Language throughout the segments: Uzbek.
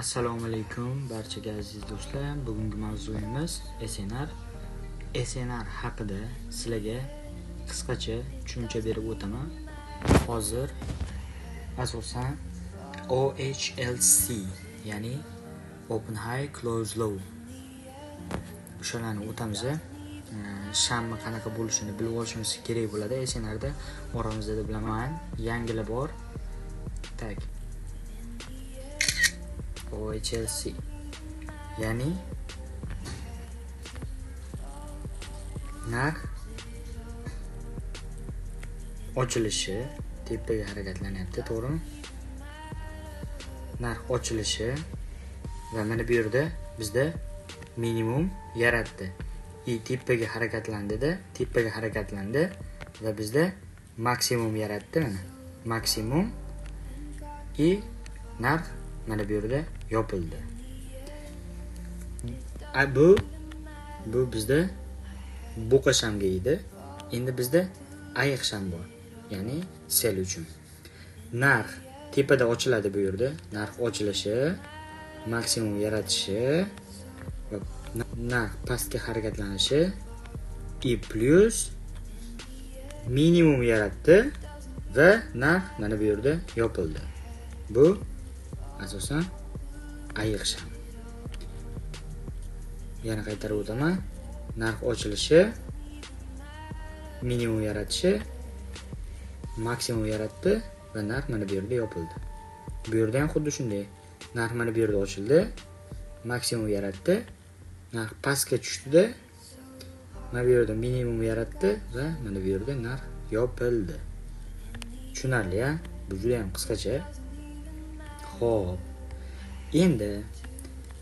Assalomu alaykum barchaga aziz do'stlar. Bugungi mavzuyimiz SNR. SNR haqida sizlarga qisqacha tushuncha berib o'taman. Hozir asosan OHLC, ya'ni Open High Close Low. O'shalarni o'tamiz. Shamni qanaqa bo'lishini bilib olishimiz kerak bo'ladi. SNRda oramizda bilaman, yangilar bor. Tak. OHLC, ya'ni narx ochilishi tepaga harakatlanyapti, to'g'rimi? Narx ochilishi va mana bu yerda bizda minimum yaratdi. Tepaga harakatlandida, tepaga harakatlandi va bizda maksimum yaratdi, mana maksimum i narx mana bu yerda yopildi. Bu bizda buqa shamga edi. Endi bizda ayiq sham bor, ya'ni sell uchun. Narx tepada ochiladi bu yerda. Narx ochilishi, maksimum yaratishi va narx pastga harakatlanishi i plus minimum yaratdi va narx mana bu yerda yopildi. Bu asosan ayiq sham. Yana qaytarib o'taman. Narx ochilishi, minimum yaratishi, maksimum yaratdi va narx mana bu yerda yopildi. Bu yerda ham xuddi shunday. Narx mana bu yerda ochildi, maksimum yaratdi, narx pastga tushdida, mana bu yerda minimum yaratdi va mana bu yerda narx yopildi. Tushunarli-a? Bu juda ham qisqacha. Xo'p. Endi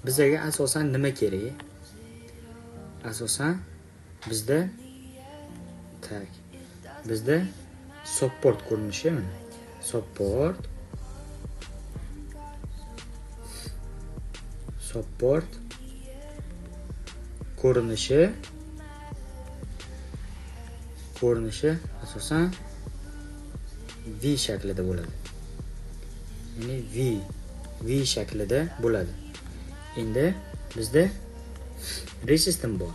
bizga asosan nima kerak? Asosan bizda bizda support ko'rinishi, mana support ko'rinishi asosan V shaklida bo'ladi. Ya'ni V shaklida bo'ladi. Endi bizda resistance bor.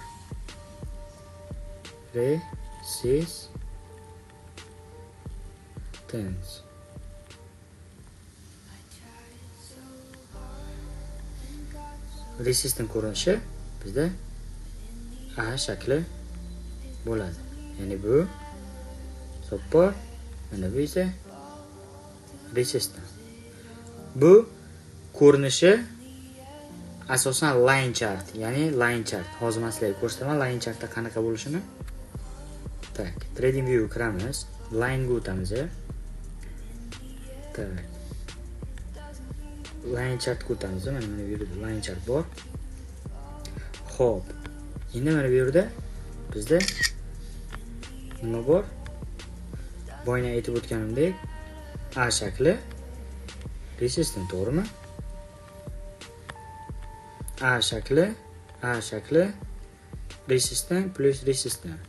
Resistance. Resistance ko'rinishi bizda A shakli bo'ladi. Ya'ni bu support, mana bu esa resistance. Bu ko'rinishi asosan line chart, ya'ni line chart. Hozir men sizlarga ko'rsataman line chartda qanaqa bo'lishini. Tak, Trading View kiramiz, line ga o'tamiz. Tak. Line chart ga o'tamiz. Mana bu yerda line chart bor. Xo'p. Endi mana bu yerda bizda nima bor? Boyna aytib o'tganimdek, A shakli resistance, to'g'rimi? A shakli resistance plus resistance.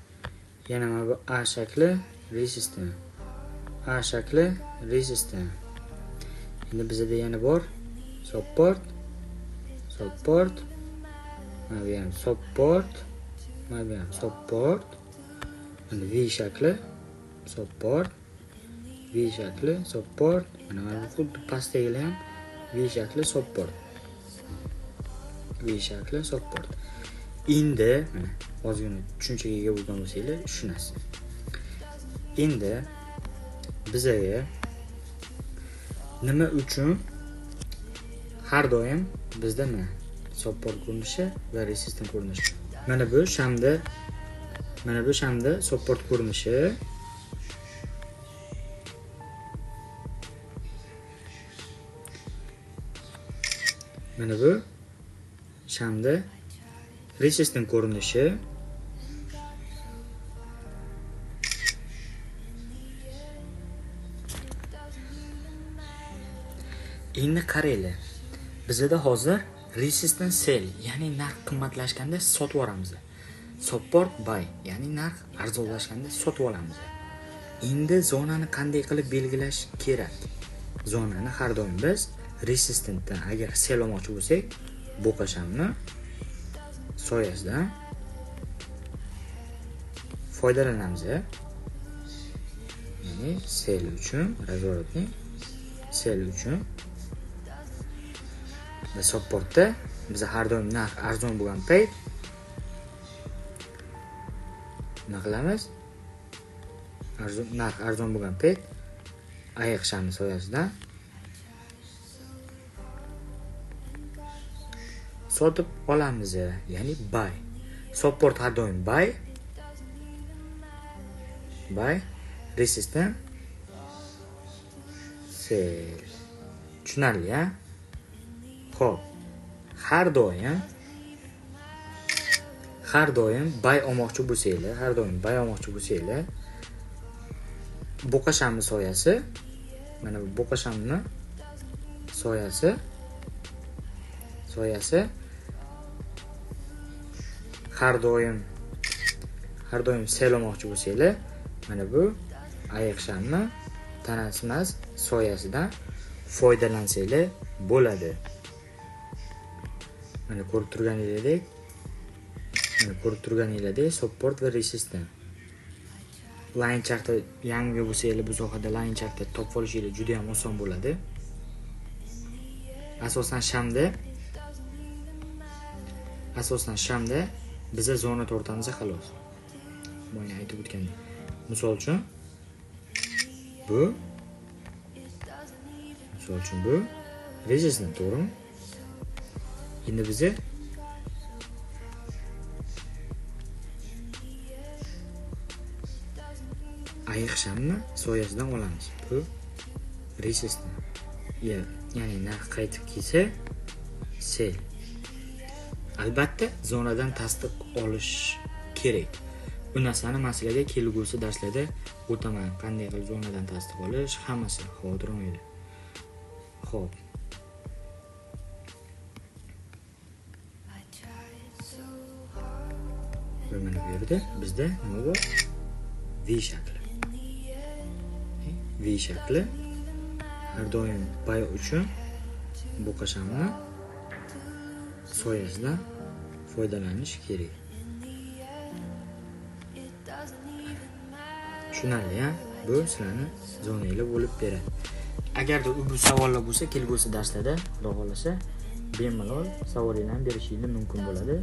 Yana mana bu A shakli resistance. A shakli resistance. Endi bizda yana bor support, mana bu ham support, mana bu ham support. Mana V shakli support, V shakli support. Mana bu xuddi pastdagilar ham V shakli support. V shakli support. Endi mana ozgina tushunchaga ega bo'lgan bo'lsanglar tushunasiz. Endi bizga nima uchun har doim bizda mana support ko'rinishi va resistance ko'rinishi. Mana bu shamda support ko'rinishi, mana bu shamda resistance ko'rinishi, endi qaranglar, bizda hozir resistance sell, ya'ni narx qimmatlashganda sotib yuboramiz. Support buy, ya'ni narx arzonlashganda sotib olamiz. Endi zonani qanday qilib belgilash kerak? Zonani har doim biz Resistantdan agar sell olmoqchi bo'lsak, bo'qashamni soyasidan foydalanamiz. Ya'ni sell uchun, razворотni sell uchun va supportda biz har doim narx arzon bo'lgan payt nima qilamiz? Narx arzon bo'lgan payt ayiqshani soyasidan sotib olamiz, ya'ni buy. Support har doim buy. Buy, resistance sell. Tushunarli, ha? Xo'p. Har doim buy olmoqchi bo'lsanglar, har doim buy olmoqchi bo'lsanglar, bo'qashamni soyasi, mana bu bo'qashamni soyasi har doim sell olmoqchi bo'lsanglar, mana bu ayiqshamni tanasi emas, soyasidan foydalansanglar bo'ladi. Mana ko'rib turganingizdek, support va resistance. Line chartda yangi bo'lsanglar, bu sohada line chartda topib olishingiz juda ham oson bo'ladi. Asosan shamda biza zona tortamiz xolos. Boya aytib o'tgandim. Misol uchun bu resistance, to'g'rimi? Endi biza ayiqshamni soyasidan olamiz. Bu resistance. Ya'ni narx qaytib kelsa sell. Albatta zonadan tasdiq olish kerak. Bu narsani men sizlarga kelgusi darslarda o'taman. Qanday qilib zonadan tasdiq olish, hammasi xavotir olmanglar. Xo'p. Mana bu yerda bizda nima bor? V shakli. V shakli har doim buy uchun bo'qashamni soyasidan foydalanish kerak. Tushunarli, ha? Bu sizlarni zonanglar bo'lib beradi. Agarda bu savollar bo'lsa, kelgusi darslarda xudo xolasa bemalol savollarni berishingiz mumkin bo'ladi.